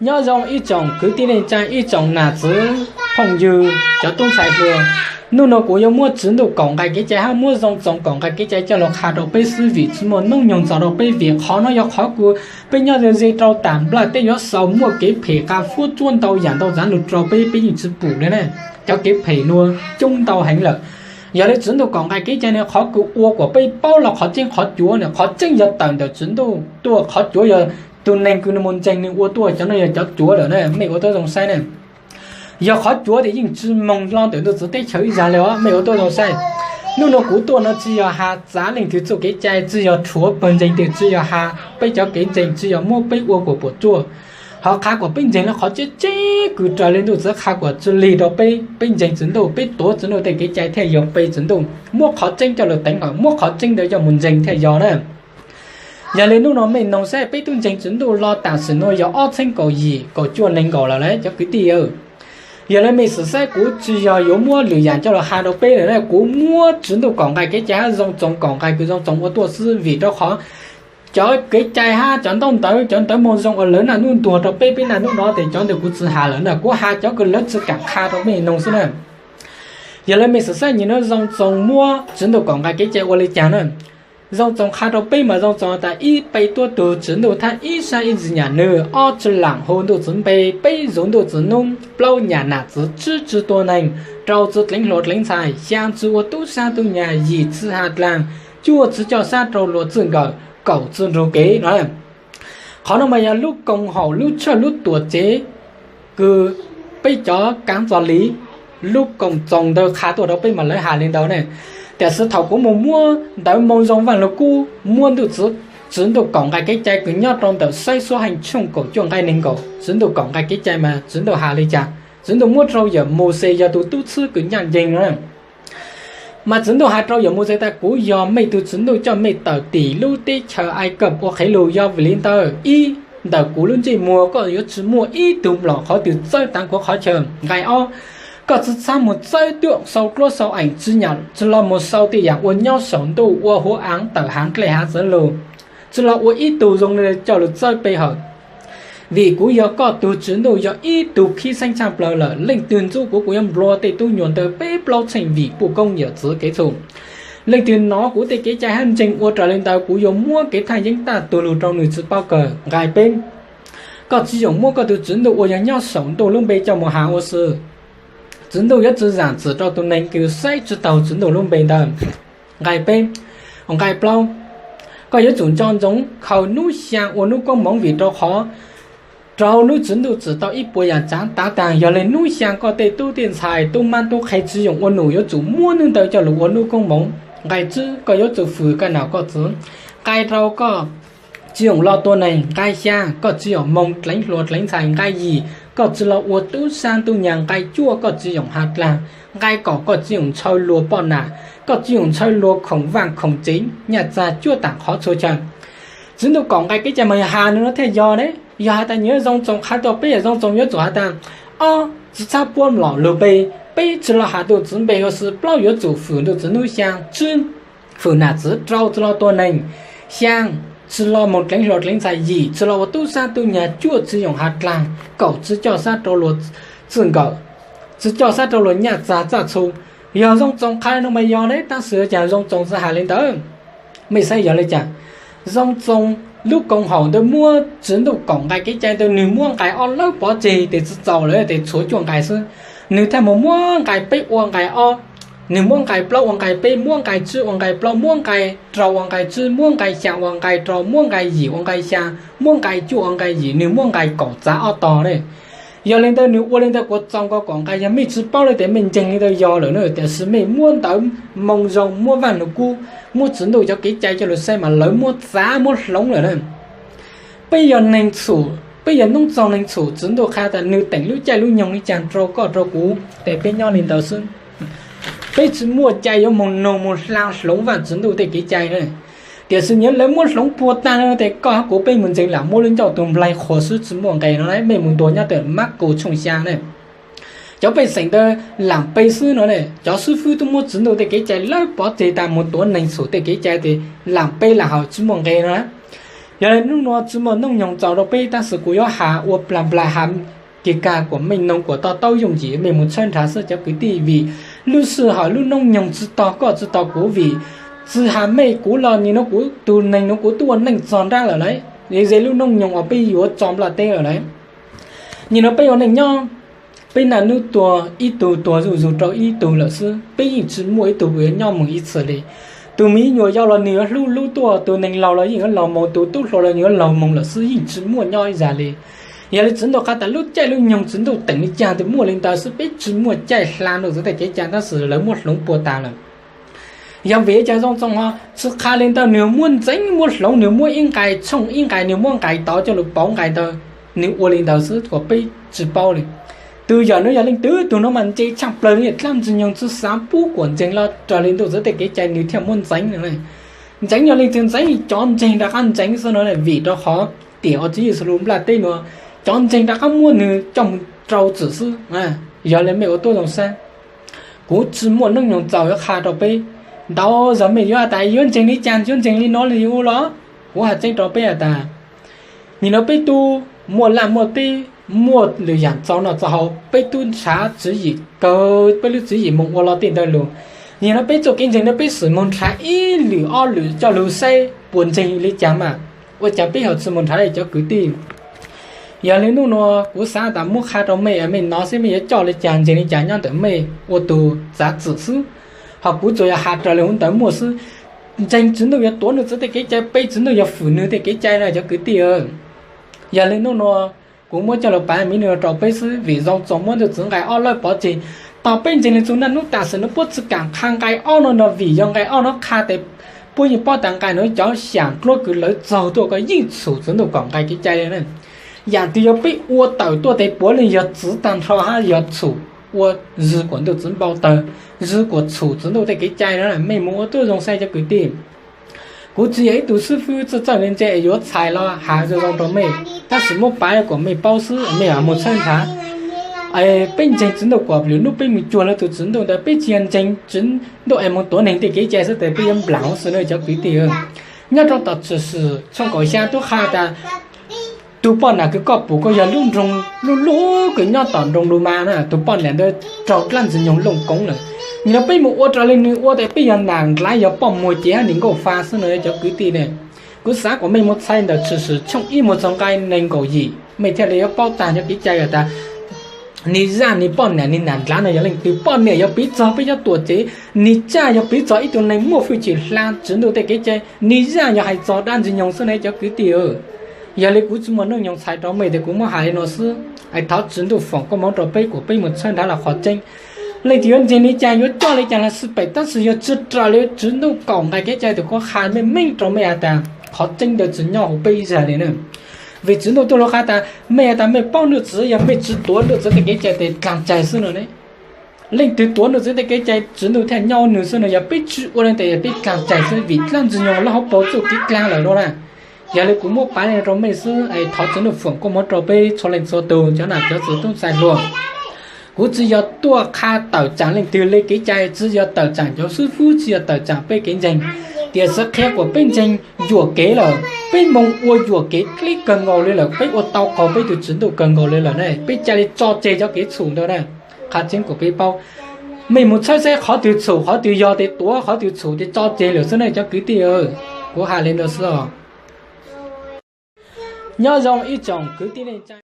Nyob zoo ib tsoom kwv tij neej tsa, ib tsoom nam txiv phooj ywg, cov tub ntxhais hluas. Hnub no kuv yuav muab Tswv Ntuj Kaum Nqai Kev Cai hab muab Zoo Txoos Kaum Nqai Kev Cai coj los qha rau peb xwb, vim tsi muaj noob nyoog txaus rau peb, vim qhov no yog qhov kws peb nyob ze ze rau tam nplaj teb yuav xaus muaj kev phem qas fuab tsuab ntau yam ntau txav lug rau peb, peb yeej tsi pum le na. Cov kev phem nuav coob ntau heev lawm. Yog le Tswv Ntuj Kaum Nqai Kev Cai no qhov kws ua kuas peb paub lug qhov tseeb qhov cuav na, qhov tseeb yog tawm ntawm Tswv Ntuj tuaj, qhov cuav yog tug neeg kws nwg moog ntseeg nwg ua tuaj, cov no yog cov cuav lawm na, mej ua tau zoo saib na. Yog qhov cuav tes yeej tsi moog hlo ntawm ntuj txiv teb chaws ib zag le os, mej ua tau zoo saib. Hnub no kuv tuaj no tsi yog has txav leej twg txuj kev cai, tsi yog rhuav pawg ntseeg tes tsi yog has peb cov kev ntseeg, tsi yog muab peb ua kuas puam tsuaj. Ho qha kuas peb ntseeg le qhov tseeb tseeb kws raws le ntuj txiv qha kuas tsi lig rau peb, peb ntseeg Tswv Ntuj, peb tuav Tswv Ntuj tej kev cai thiaj yog pe Tswv Ntuj, muab qhov tseeb coj lug teev hawm, muab qhov tseeb ntawd coj moog ntseeg thiaj yog na. Yog le hnub no mej noog saib peb tub ntseeg Tswv Ntuj los tam sim no yog ob txheeb kaum yim kaum cuaj neeg nkaus lawm le cov kwv tij. Yog le mej xwm saib kuv tsi yog yuav muab lwm yam coj los has rau peb lawm na, kuv muab Tswv Ntuj Kaum Nqai Kev Cai hab Zoo Txoos Kaum Nqai kws Zoo Txoos ua tuaj xwb, vim rau qhov cov kev cai hab cov ntaub ntawv, cov ntawv moo zoo uas lawv naj nub ntuag rau peb, peb naj nub no tes cov ntawd kuv tsi has lawm na, kuv has cov kws lawv tsi kaam qha rau mej noog xwb na. Yog le mej xwm saib nyem no Zoo Txoos muab Tswv Ntuj Kaum Nqai Kev Cai ua le caag na. Zoo Txoos qha rau peb mas Zoo Txoos tas ib, pe tuab tug Tswv Ntuj thab ib sab ib tsi nyam nwg, ob, tsi laam hu ntuj txiv npe, peb, zuv ntuj txiv nub, plaub, nyam nam txiv tswb tsi tua neeg, rau, tsi dleev hluas dleev ntxhais, xyaa, tsi ua tub sab tub nyag, yim, tsi has dlaag, cuaj, tsi coj sab rau luag txwj nkawm, kaum, tsi nrug kev no. Qhov no mas yog lub koom haum, lub tshawj, lub tuam tsev kws peb cov kaav txog li lub Koom Txoos ntawd qha tuaj rau peb mas lawv has le ntawd ne. Tiam sis thaum kuv moog muab ntawv moo zoo Vaaj Lug Kub, muab ntuj txiv Tswv Ntuj Kaum Nqai Kev Cai kws nyob rau ntawm Saib Suab Heej tshooj kaum cuaj nqai neeg nkaum, Tswv Ntuj Kaum Nqai Kev Cai mas Tswv Ntuj has le caag, Tswv Ntuj muab rau yawm Mauxes yog tug tub txib kws ncaaj nceeg no. Mas Tswv Ntuj has rau yawm Mauxes tas kuv yog mej tug Tswv Ntuj coj mej tawm tim lub teb chaws Aij Kab ua qhev lug, yog vim le ntawd, ib, ntawm kuv lub ntsej muag koj yuav tsi muaj ib tug mlom qhov twg txawb taav kuv qhov chaw. Nqai ob, koj tsi txhob moog txawb tuaj sau dluab sau eem, tsi nyam tsi los moog sau tej yaam ua nyob saum ntuj, ua huv aav tawm haav dlej haav txwv lug, tsi los ua ib tug zoo le coj lug txawb pe hawm. Vim kuv yog koj tug Tswv Ntuj, yog ib tug khib xeeb tshaaj plawg lawm. Leej twg ntxub kuv, kuv yuav nplua tej tub nyuas ntawd peb plaub tsheej vim puj koob yawm txwv kev txhum. Leej twg nov kuv tej kev cai hab ntseeg ua raws le ntawd, kuv yuav muab kev thaj yeeb taj tug lug rau nwg tsi paub kawg. Nqai peb, koj tsi yoom muab koj tug Tswv Ntuj uas yog nyob saum ntuj lub npe coj moog has ua si. Tswv Ntuj yuav tsi zaam txim rau tus neeg kws saib tsi taug Tswv Ntuj lub npe ntawd. Nqai peb, nqai plaub, koj yuav tsum nco ntsoov khaws nub xyaa ua nub koob moov, vim rau qhov raug nub Tswv Ntuj tsim tau ib puas yaam tsaav tav taag. Yog le nub xyaa koj tej tub tej ntxhais, tub mab tub qhe tsi yoom ua num, yuav tsum muab nub ntawd coj lug ua nub koob moov. Nqai tsib, koj yuav tsum fwm koj nam koj txiv. Nqai rau, koj tsi yoom los tua neeg. Nqai xyaa, koj tsi yoom moog dleev hluas dleev ntxhais. Nqai yim, koj tsi los ua tub sab tub nyag. Nqai cuaj, koj tsi yoom has dlaag. Nqai kaum, koj tsi yoom ntshaw luag poj nam, koj tsi yoom ntshaw luag khoom vaaj khoom tsev, nyaj txag cuab taam qhov txhua chaw. Tswv Ntuj Kaum Nqai Kev Cai mas has nwg no thiaj yog ne. Yog has tas nyuav Zoo Txoos qha rau peb, Zoo Txoos yuav tsum has tas, ob, tsi txhob puab mlom lug pe, peb, tsi los has ntuj txiv npe ua si, plaub, yuav tsum fwm ntuj txiv nub, xyaa, tsib, fwm nam txiv, rau, tsi los tua neeg, xyaa, tsi los moog dleev hluas dleev ntxhais, yim, tsi los ua tub sab tub nyag, cuaj, tsi yoom has dlaag, kaum, tsi coj sab rau luag txij nkawm, tsi coj sab rau luag nyaj txag txaj txhu. Yog Zoo Txoos qha le nuav mas yog ne, tab sis ua caag Zoo Txoos tsi has le ntawd? Mej saib yog le caag? Zoo Txoos lub koom haum ntawd muab Tswv Ntuj Kaum Nqai Kev Cai ntawd nwg muab nqai ob lawb pov tseg tes tsi txaus lawm tes tshuav cuaj nqai xwb. Nwg thiaj moog muab nqai peb ua nqai ob, nwg muab nqai plaub ua nqai peb, muab nqai tsib ua nqai plaub, muab nqai rau ua nqai tsib, muab nqai xyaa ua nqai rau, muab nqai yim ua nqai xyaa, muab nqai cuaj ua nqai yim, nwg muab nqai kaum txav ob tog ne. Yog le ntawd nwg ua le ntawd kuas txaus nkaus kaum nqai, yog mej tsi paub le tes mej ntseeg le ntawd yog lawm na, tiam sis mej muab ntawv moo zoo, muab Vaaj Lug Kub, muab Tswv Ntuj cov kev cai coj lug saib mas lawv muab txav muab hloov lawm na. Peb yog neeg txhum, peb yog noob txoog neeg txhum, Tswv Ntuj qha tas nwg teem lub caij lub nyoog le caag rau koj rau kuv, tes peb nyob le ntawd xwb. Peb tsi muaj cai yuav moog noog moog hla hloov Vaajtswv Ntuj tej kev cai na. Tiam sis nyuav lawv muab hloov puag taag le no tes koj hab kuv peb moog ntseeg lam muab lub ncauj tug nplaig qhuas xwb tsi muaj nqe no na. Mej moog ntuas nyob ntawm Mab Kus tshooj xyaa ne. Cov pej xeem ntawd lam pe xwb no ne, cov xib fwb tub muab Tswv Ntuj tej kev cai lawb pov tseg taag moog tuav neeg txhum tej kev cai tes lam pe lam hawm tsi muaj nqe no na. Yog li hnub no tsi muaj nooj nyoog txaus rau peb, tab sis kuv yuav has ua plag plag has kis kag kuas mej noog kuas to taub yooj yim mej mus tshawb nrhav xwb cov kwv tij, vim lub sij hawm lub nooj nyoog tsi tog koj tsi tog kuv, vim tsi has mej kuv los nim no kuv tug neeg no kuv tub ua neej txog nrab lawm lauj, ze lub nooj nyoog uas peb yuav tso nplaj teb lawm lauj. Nim no peb ua neej nyob, peb naj nub tuag ib tug tuag zuj zus rau ib tug lawm xwb, peb yeej tsi muaj ib tug yuav nyob moog ib txhis li. Tug me nyuam yau los nwg yuav hlub hlub tuaj, tug neeg laug los yeej yuav laug moog, tug tub hluas los nwg yuav laug moog lawm xwb, yeej tsi muaj nyob ib zag li. Yog li txiv ntuj qha tas lub caij lub nyoog txiv ntuj teem li cas tes muaj li ntawd xwb, peb tsi muaj caij hla ntuj txiv tej kev cai tab sis lawv muab hloov puag tas lawm. Yog vim li cas zoo txoo ho tsi qha li ntawd, nwg muab ntxeev muab hloov, nwg muab ib nqai tshooj ib nqai, nwg muab nqai tod coj lug pauv nqai ntawd, nwg ua li ntawd xwb kuas peb tsi paub li. Tug yawm no yog leej twg tug no mas ntse tshaaj plawg li, dlaab ntsis nyoog tsi xaav pub kuas ntseeg los raws li ntuj txiv tej kev cai nwg thiaj muab ntxeev. Ntxeev yog leej twg ntxeev? Cov ntseeg rov qab ntxeev xwb no, vim rau qhov tiam uas txiv Yexus lug nplaj teb no, cov ntseeg rov qab muab nwg coj moog rau txim xwb. Yog li mej ua tuab zoo saib, kuv tsi muaj nooj nyoog txaus yuav qha rau peb. Ntau zag mej yuav has tas yuav ntseeg li cas, yuav ntseeg li no li ua los? Kuv has tseeb rau peb has tas, nim no peb tub muaj laj muaj teb, muaj lwm yaam txaus noj txaus haus, peb tub nrhav tswv yim kawg, peb lub tswv yim moog ua los tej ntawd lug. Nim no peb txuj kev ntseeg no peb xum moog nrhav ib lwm ob lwm coj lug saib puas ntseeg li cas mas ua cas peb ho tsi moog nrhav li cov kwv tij. Yog li nub nua kuv xaav tas muab qha rau mej, mej nov saib mej yuav coj li cas ntseeg li cas nyob ntawm mej ua tug txav txim xwb. Ho kuv tsuas yog has raws li huv ntawd muaj xwb. Ntseeg txiv ntuj yuav tuav ntuj txiv tej kev cai, peb txiv ntuj yuav fwm nwg tej kev cai na cov kwv tij. Yog li nub nua kuv muab coj lug pav miv nua rau peb xwb, vim zoo txoo muab ntuj txiv nqai ob lawb pov tseg. Tog peb ntseeg li txug naj nub tam sim no puab tsi kaam qha nqai ob no no, vim yog nqai ob no qha tes puab yeej paub tas nqai no cov xyaam dluab kws lawv txaug tuaj ko yeej txhum txiv ntuj kaum nqai kev cai li na. Yaam twg yog peb ua tawm tuaj tes puav leej yog txwv tag nrho hab yog txhum ua zwg kuas ntuj txiv npau tawg, zwg kuas txhum txiv ntuj tej kev cai na. Mej moog ua tuab zoo saib cov kwv tij. Kuv tsi yog ib tug xib fwb txawj txawj ntse ntse yuav txhais los has zoo zoo rau mej, tab sis muab pav kuas mej paub xwb, mej moog tshawb nrhav. Peb ntseeg txiv ntuj kuas lwm nub peb moog cuag lawv tug txiv ntuj ntawd, peb tsi yog ntseeg txiv ntuj es moog tuav neeg tej kev cai xwb tes peb yuav nplaam huv xwb na cov kwv tij. Nyob rau tom Tshwm Sim tshooj kaum xya tub qha tas tug poj nam kws koj pum ko yog lub nroog lub lub kws nyob tom nroog Lumas na, tug poj nam ntawd raug dlaab ntxwg nyoog looj koov lawm. Nim no peb moog ua raws li nwg ua tes peb yog nam ndlaav yog poj muag cev hab nim nkauj fa xwb no cov kwv tij ne. Kuv xaav kuas mej moog txhais ntawm Tshwm Sim tshooj ib moog txug nqai neeg nkaum yim mej thiaj li yuav paub tag cov kev cai tas nim zaj nim poj nam nim nam ndlaav no yog leej twg. Poj nam yog piv txug peb cov tuam tsev, nim zaj yog piv txug ib tug neeg muaj hwj chim hla txiv ntuj tej kev cai, nim zaj yog hais txug dlaab ntxwg nyoog xwb ne cov kwv tij. Yog li kuv tsi muaj nooj nyoog txhais rau mej tes kuv muab has li no xwb. Thov txiv ntuj foom koob moov rau peb kuas peb moog tshawb nrhav los qhov tseeb. Leej twg yuav ntseeg li cas yuav coj li cas los xij peem, tab sis yog tsi raws li txiv ntuj kaum nqai kev cai tes kuv qha meej meej rau mej has tas qhov tseeb ntawd tsi nyob huv peb ib zag li na. Vim txiv ntuj tuaj lug qha tas mej has tas mej paub ntuj txiv, yog mej tsi tuav ntuj txiv tej kev cai tes dlaag cai xwb no ne. Leej twg tuav ntuj txiv tej kev cai txiv ntuj thiaj nyob nwg xwb no, yog peb tsi ua le tes yog peb dlaag cai xwb vim dlaab ntxwg nyoog lub hauv paus txuj kev dlaag lawm no na. Yog li kuv muab pav li no rau mej xwb, thov txiv ntuj foom koob moov rau peb txhua leej txhua tug cov nam cov txwv tub ntxhais hluas. Kuv tsi yog tuaj qha tawm tsaam leej twg le kev cai, tsi yog tawm tsaam cov xib fwb, tsi yog tawm tsaam peb kev ntseeg, tiam sis qhia kuas peb ntseeg yuam kev lawm, peb moog ua yuam kev dleb kawg nkaus li lawm, peb ua tau qaug peb tug txiv ntuj kawg nkaus li lawm ne, peb ca li tso tseg cov kev txhum ntawd na. Qha tseeb kuas peb paub. Mej moog tshawb saib qhov twg txhum qhov twg yog tes tuav, qhov twg txhum tes tso tseg lawm xwb ne cov kwv tij. Kuv has li ntawd xwb os. Nyob zoo ib tsoom kwv tij neej tsa.